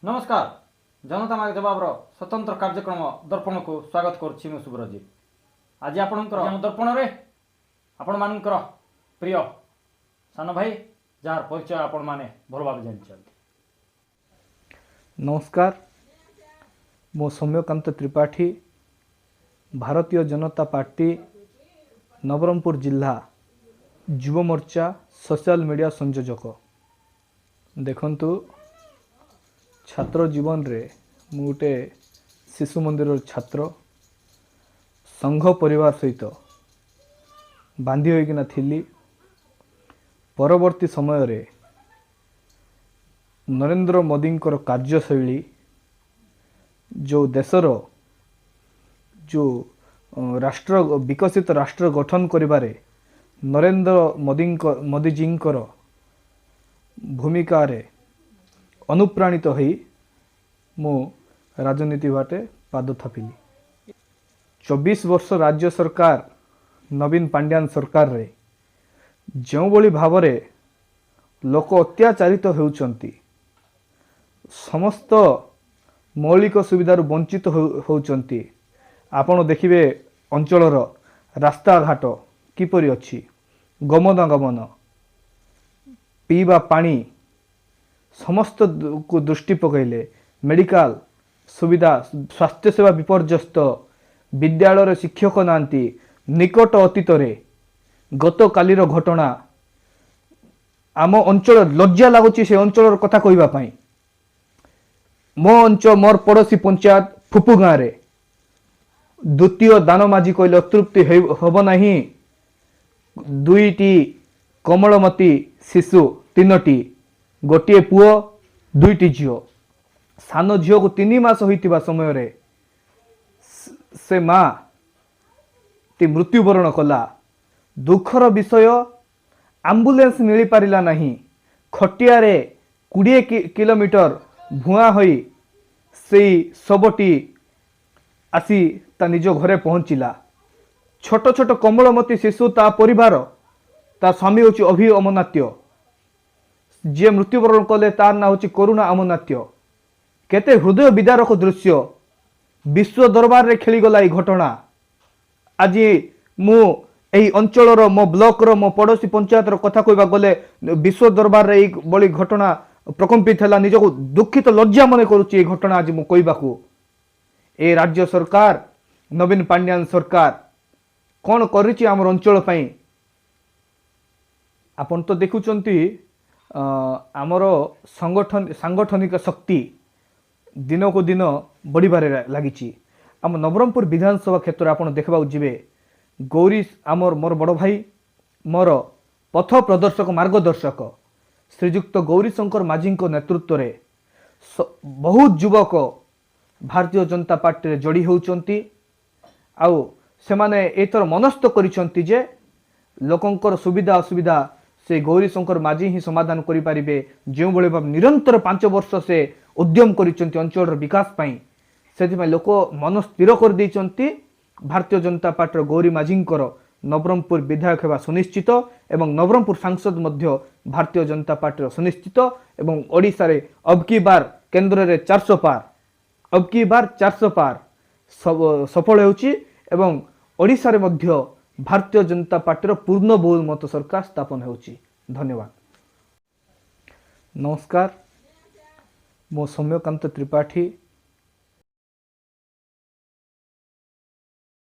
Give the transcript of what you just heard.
ନମସ୍କାର, ଜନତା ମାଗେ ଜବାବର ସ୍ୱତନ୍ତ୍ର କାର୍ଯ୍ୟକ୍ରମ ଦର୍ପଣକୁ ସ୍ୱାଗତ କରୁଛି ମୁଁ ସୁବ୍ରଜିତ। ଆଜି ଆପଣଙ୍କର ଆମ ଦର୍ପଣରେ ଆପଣମାନଙ୍କର ପ୍ରିୟ ସାନ ଭାଇ, ଯାହାର ପରିଚୟ ଆପଣମାନେ ଭଲ ଭାବେ ଜାଣିଛନ୍ତି। ନମସ୍କାର, ମୁଁ ସୌମ୍ୟକାନ୍ତ ତ୍ରିପାଠୀ, ଭାରତୀୟ ଜନତା ପାର୍ଟି ନବରଙ୍ଗପୁର ଜିଲ୍ଲା ଯୁବ ମୋର୍ଚ୍ଚା ସୋସିଆଲ ମିଡ଼ିଆ ସଂଯୋଜକ। ଦେଖନ୍ତୁ, ଛାତ୍ର ଜୀବନରେ ମୁଁ ଗୋଟେ ଶିଶୁ ମନ୍ଦିରର ଛାତ୍ର, ସଂଘ ପରିବାର ସହିତ ବାନ୍ଧି ହୋଇକିନା ଥିଲି। ପରବର୍ତ୍ତୀ ସମୟରେ ନରେନ୍ଦ୍ର ମୋଦିଙ୍କର କାର୍ଯ୍ୟଶୈଳୀ, ଯେଉଁ ଦେଶର ଯେଉଁ ରାଷ୍ଟ୍ର, ବିକଶିତ ରାଷ୍ଟ୍ର ଗଠନ କରିବାରେ ନରେନ୍ଦ୍ର ମୋଦିଜୀଙ୍କର ଭୂମିକାରେ ଅନୁପ୍ରାଣିତ ହୋଇ ମୁଁ ରାଜନୀତି ବାଟେ ପାଦ ଥାପିଲି। 24 ବର୍ଷ ରାଜ୍ୟ ସରକାର, ନବୀନ ପାଣ୍ଡିଆନ ସରକାରରେ ଯେଉଁଭଳି ଭାବରେ ଲୋକ ଅତ୍ୟାଚାରିତ ହେଉଛନ୍ତି, ସମସ୍ତ ମୌଳିକ ସୁବିଧାରୁ ବଞ୍ଚିତ ହେଉଛନ୍ତି। ଆପଣ ଦେଖିବେ ଅଞ୍ଚଳର ରାସ୍ତାଘାଟ କିପରି ଅଛି, ଗମନାଗମନ, ପିଇବା ପାଣି, ସମସ୍ତ କୁ ଦୃଷ୍ଟି ପକାଇଲେ ମେଡ଼ିକାଲ ସୁବିଧା, ସ୍ୱାସ୍ଥ୍ୟସେବା ବିପର୍ଯ୍ୟସ୍ତ, ବିଦ୍ୟାଳୟରେ ଶିକ୍ଷକ ନାହାନ୍ତି। ନିକଟ ଅତୀତରେ ଗତକାଲିର ଘଟଣା, ଆମ ଅଞ୍ଚଳ, ଲଜ୍ଜା ଲାଗୁଛି ସେ ଅଞ୍ଚଳର କଥା କହିବା ପାଇଁ। ମୋ ଅଞ୍ଚଳ, ମୋର ପଡ଼ୋଶୀ ପଞ୍ଚାୟତ ଫୁପୁ ଗାଁରେ ଦ୍ୱିତୀୟ ଦାନ ମାଝୀ କହିଲେ ଅତୃପ୍ତି ହେବ ନାହିଁ। ଦୁଇଟି କୋମଳମତି ଶିଶୁ, ତିନୋଟି, ଗୋଟିଏ ପୁଅ, ଦୁଇଟି ଝିଅ। ସାନ ଝିଅକୁ 3 ମାସ ହୋଇଥିବା ସମୟରେ ସେ ମା ଟି ମୃତ୍ୟୁବରଣ କଲା। ଦୁଃଖର ବିଷୟ, ଆମ୍ବୁଲାନ୍ସ ମିଳିପାରିଲା ନାହିଁ। ଖଟିଆରେ 20 କିଲୋମିଟର ଭୁଆଁ ହୋଇ ସେଇ ଶବଟି ଆସି ତା ନିଜ ଘରେ ପହଞ୍ଚିଲା। ଛୋଟ ଛୋଟ କୋମଳମତି ଶିଶୁ, ତା ପରିବାର, ତା ସ୍ୱାମୀ ହେଉଛି ଅଭି ଅମନାତ୍ୟ, ଯିଏ ମୃତ୍ୟୁବରଣ କଲେ ତାର ନାଁ ହେଉଛି କରୁଣା ଅମନାତ୍ୟ। କେତେ ହୃଦୟ ବିଦାରକ ଦୃଶ୍ୟ! ବିଶ୍ୱ ଦରବାରରେ ଖେଳିଗଲା ଏଇ ଘଟଣା। ଆଜି ମୁଁ ଏହି ଅଞ୍ଚଳର, ମୋ ବ୍ଲକର, ମୋ ପଡ଼ୋଶୀ ପଞ୍ଚାୟତର କଥା କହିବାକୁ ଗଲେ ବିଶ୍ୱ ଦରବାରରେ ଏଇଭଳି ଘଟଣା ପ୍ରକମ୍ପିତ ହେଲା। ନିଜକୁ ଦୁଃଖିତ, ଲଜ୍ଜା ମନେ କରୁଛି ଏଇ ଘଟଣା ଆଜି ମୁଁ କହିବାକୁ। ଏ ରାଜ୍ୟ ସରକାର, ନବୀନ ପାଣ୍ଡିଆନ ସରକାର କ'ଣ କରିଛି ଆମର ଅଞ୍ଚଳ ପାଇଁ? ଆପଣ ତ ଦେଖୁଛନ୍ତି, ଆମର ସଂଗଠନ, ସାଙ୍ଗଠନିକ ଶକ୍ତି ଦିନକୁ ଦିନ ବଢ଼ିବାରେ ଲାଗିଛି। ଆମ ନବରଙ୍ଗପୁର ବିଧାନସଭା କ୍ଷେତ୍ରରେ ଆପଣ ଦେଖିବାକୁ ଯିବେ, ଗୌରୀ ଆମର, ମୋର ବଡ଼ ଭାଇ, ମୋର ପଥ ପ୍ରଦର୍ଶକ, ମାର୍ଗଦର୍ଶକ ଶ୍ରୀଯୁକ୍ତ ଗୌରୀଶଙ୍କର ମାଝୀଙ୍କ ନେତୃତ୍ୱରେ ବହୁତ ଯୁବକ ଭାରତୀୟ ଜନତା ପାର୍ଟିରେ ଯୋଡ଼ି ହେଉଛନ୍ତି। ଆଉ ସେମାନେ ଏଥର ମନସ୍ଥ କରିଛନ୍ତି ଯେ ଲୋକଙ୍କର ସୁବିଧା ଅସୁବିଧା ସେ ଗୌରୀଶଙ୍କର ମାଝୀ ହିଁ ସମାଧାନ କରିପାରିବେ। ଯେଉଁଭଳି ଭାବେ ନିରନ୍ତର 5 ବର୍ଷ ସେ ଉଦ୍ୟମ କରିଛନ୍ତି ଅଞ୍ଚଳର ବିକାଶ ପାଇଁ, ସେଥିପାଇଁ ଲୋକ ମନ ସ୍ଥିର କରିଦେଇଛନ୍ତି, ଭାରତୀୟ ଜନତା ପାର୍ଟିର ଗୌରୀ ମାଝୀଙ୍କର ନବରଙ୍ଗପୁର ବିଧାୟକ ହେବା ସୁନିଶ୍ଚିତ ଏବଂ ନବରଙ୍ଗପୁର ସାଂସଦ ମଧ୍ୟ ଭାରତୀୟ ଜନତା ପାର୍ଟିର ସୁନିଶ୍ଚିତ। ଏବଂ ଓଡ଼ିଶାରେ ଅବକି ବାର କେନ୍ଦ୍ରରେ 400 ପାର, ଅବକି ବାର 400 ପାର ସଫଳ ହେଉଛି ଏବଂ ଓଡ଼ିଶାରେ ମଧ୍ୟ ଭାରତୀୟ ଜନତା ପାର୍ଟିର ପୂର୍ଣ୍ଣ ବହୁମତ ସରକାର ସ୍ଥାପନ ହେଉଛି। ଧନ୍ୟବାଦ। ନମସ୍କାର, ମୁଁ ସୌମ୍ୟକାନ୍ତ ତ୍ରିପାଠୀ।